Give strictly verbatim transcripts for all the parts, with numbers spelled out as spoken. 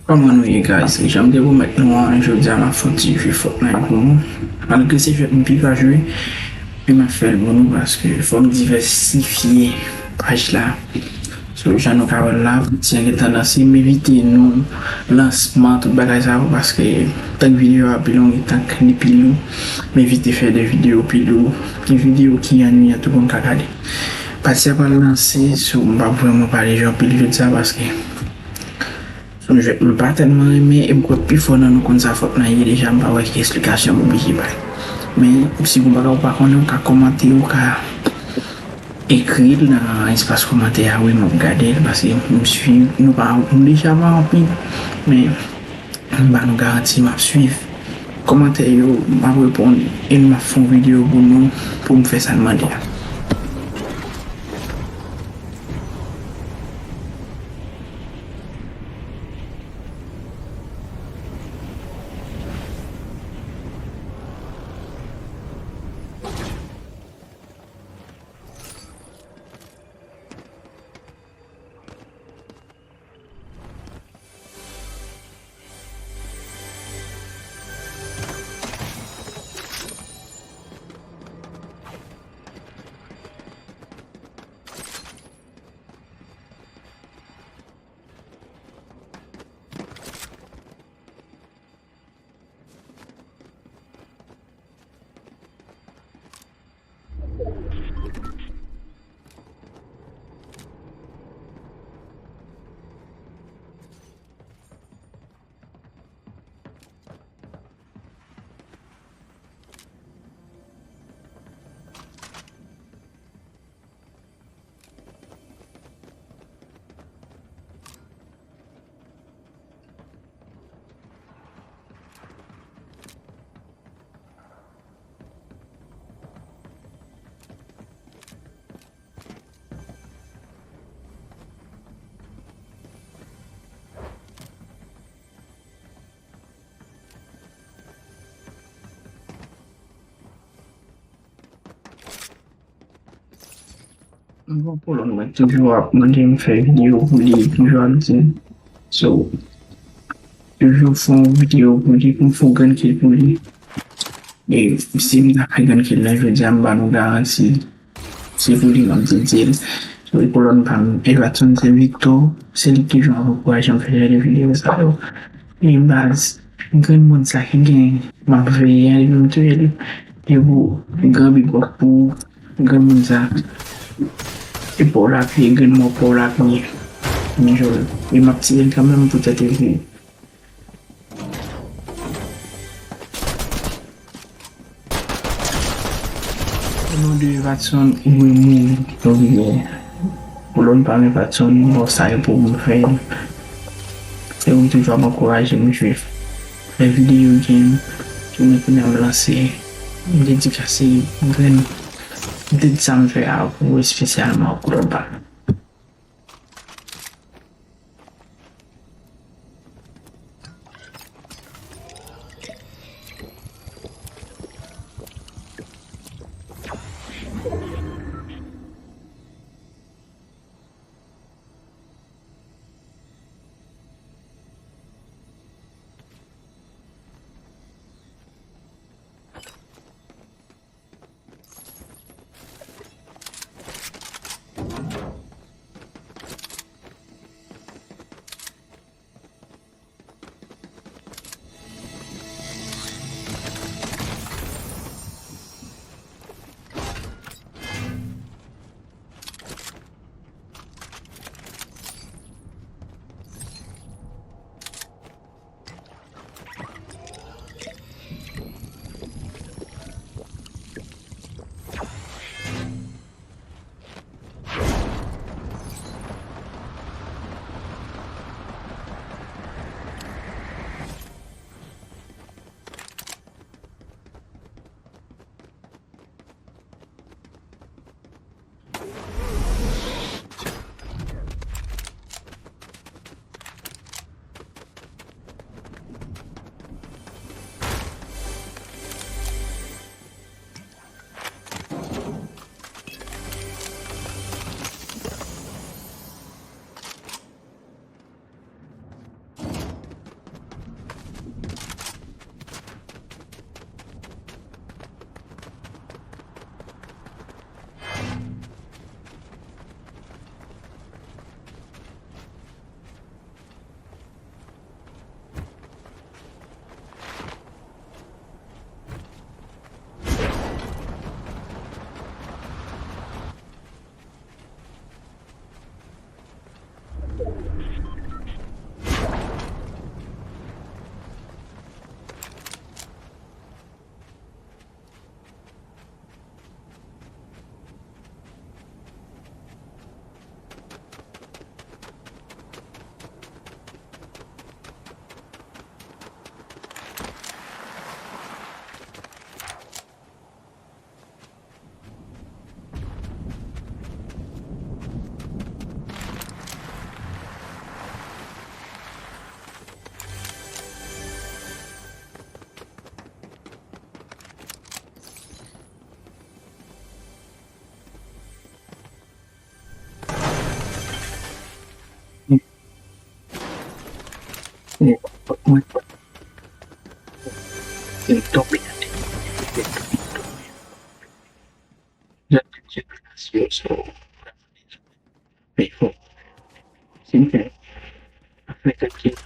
Kòman nou ye, guys? Jan m te pwomèt nou an, jodi a m ap fè yon ti jwe Fortnite pou nou. Malgre se jwèt m pi pa jwe, men m ap fè l pou nou paske fò m divèsifye paj la. So, jan nou ka wè l la, ti an gentan lanse, m evite non lansman, tout bagay sa yo, paske tank videyo a pi long e tank li pi lou, m evite fè de videyo pi lou, de videyo ki annuyan tou pou n ka gade. Pati a pral lanse, so, m p ap vrèman pale jwe anpil jodi a paske se yon jwèt m pa tèlman renmen e m kwè pifò nan nou konn sa Fortnite ye deja, m pa wè ki esplikasyon m oblije bay. Men, si gon bagay ou pa konnen, ou ka kòmante, ou ka ekri l nan espas kòmantè a, wi, m ap gade l, paske m swiv, nou pa, nou deja pa anpil, men m ba nou garanti, m ap swiv kòmantè yo, m ap reponn, e m ap fè yon videyo pou nou, pou m fè sa n mande a. Bon, Polòn, mwen toujou ap mande m fè videyo pou li, toujou ap di. So, toujou fè yon videyo pou li, pou m fè yon grenn kill pou li. E si m ta fè grenn kill la, jodi a m ba nou garanti. Se pou li m ap di l. So, e Polòn pa m, Everton, se Victor, se li ki toujou ap ankouraje m fè jan de videyo sa yo. E baz, grenn moun sa ki gen, m ap veye a, depi m touye li. E pou gran big up pou grenn moun sa. E pa w l ap ye, grenn mò pa w l ap ye. Men jodi, e m ap tire l kanmenm poutèt li. O non de Everton, ou dwe mouri. Oubyen, Polòn pa m Everton, bon, sa e pou m fè. Se ou ki toujou ap ankouraje m jwe. Fè videyo game, tou men kounye a m lanse, m dedikase grenn, m te di sa m fè a pou espesyalman Polòn pa m. E, mwen, mwen tonbe nan tèt. Jan de relasyon, so, men fò. Si m fè, ap fè kèk kilo.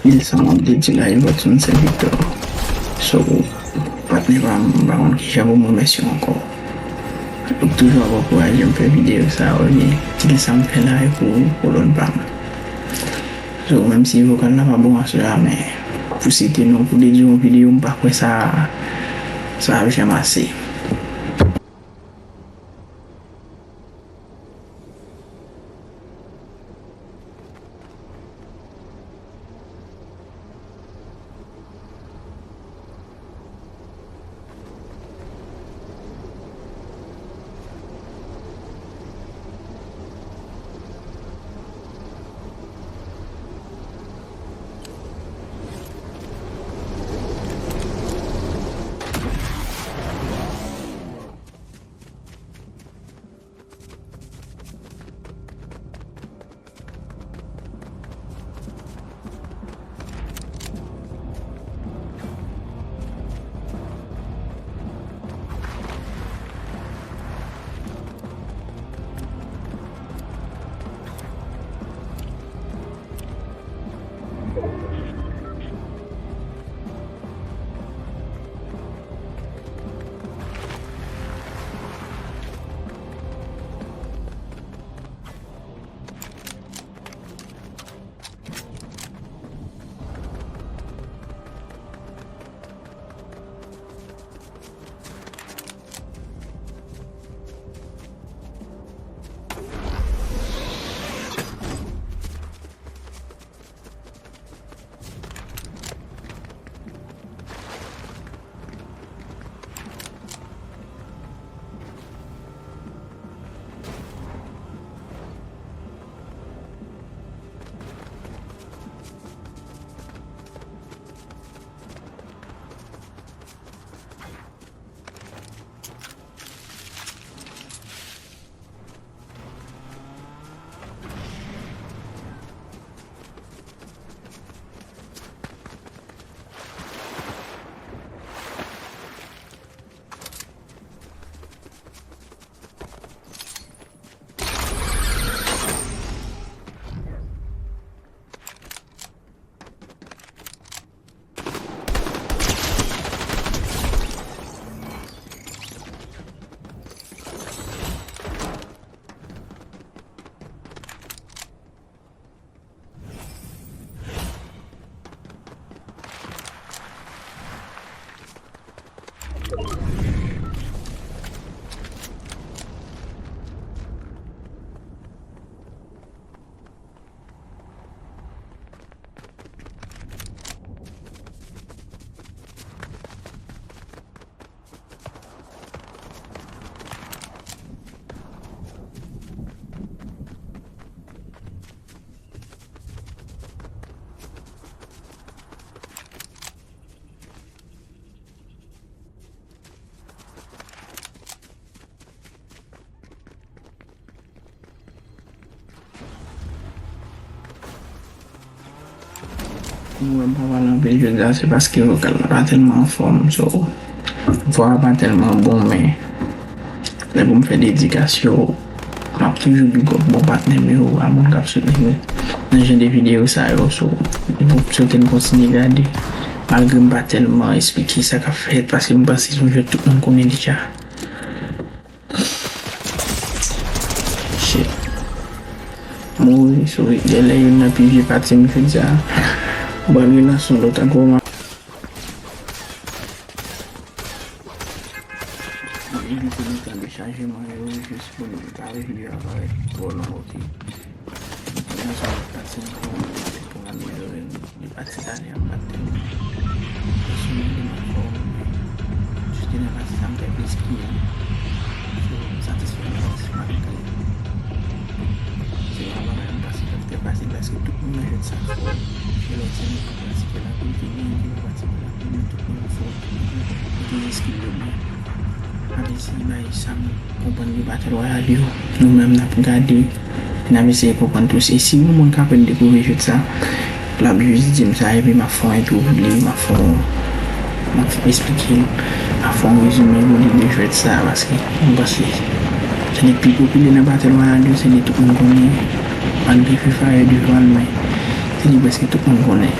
Pil sa m ap di la, e vòt sou sèvitè. So, patnè pa m, m pa konn kijan pou m remèsye w ankò. Ou toujou ap ankouraje m fè videyo sa yo, e pil sa m fè la e pou kolòn pa m. So, menm si vokal la pa bon aswè a, men pou site non, pou dedye yon videyo, m pa kwè sa, sa ap janm ase. Ou wè m pa pale anpil jodi a, se paske vokal mwen pa tèlman anfòm, so, vwa a pa tèlman bon, men lè pou m fè dedikas yo, m ap toujou big up bon patnè m yo, a moun k ap soutni m nan jan de videyo sa yo, so, m ap swete n kontinye gade, malgre m pa tèlman esplike sa k ap fèt, paske m panse se yon jwèt tout moun konnen deja. Shit. Mouri, sou, genlè youn nan pi vye pati m fè sa. Mwen relanse yon lòt ankò. Mwen evite letan de chaje mwen yo, jis pou n pa vle videyo a parèt twò long, oke. Mwen sa pati ankò, pou amelyore l. Li pati la, li ap bat tèt mwen. Paske mwen te mal fò, men jis nan pati sa, m fè plis ki yo. So, m satisfè nan pati sa, malgre se pa yon bagay m pase k ap trè fasil, paske tout moun nan jwèt sa fò. Se lè se moun ki pratike l anpil, ki gen, ki pa pratike l anpil, men tout moun fò. Yo gen skill yo byen. N ap eseye bay sa m konprann de Battle Royale yo. Nou menm n ap gade, n ap eseye konprann tou. E si yon moun k aprann dekouvri jwèt sa, l ap jis di m sa, epi m ap fè yon entwo pou li, m ap fè yon, m ap esplike l, m ap fè yon rezime pou li de jwèt sa, paske m panse se li k pi popilè nan Battle Royale yo, se li tout moun konnen. Malgre Free Fire devan l, men se li prèske tout moun konnen.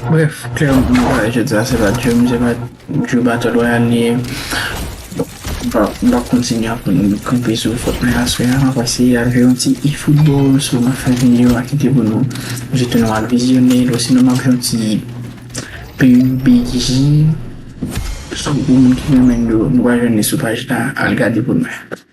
Bref, klèman, nou pa jodi a, se pa Dream, se pa Drew Battle Royale li ye. Bon, m pa, m pa kontinye ap kanpe sou Fortnite aswè a, m ap eseye al jwe yon ti eFootball, so m ap fè videyo a kite pou nou. Jete nou al vizyone l, osinon m ap jwe yon ti P U B G. So, pou moun ki renmen yo, nou va jwenn li sou paj la, al gade pou nou.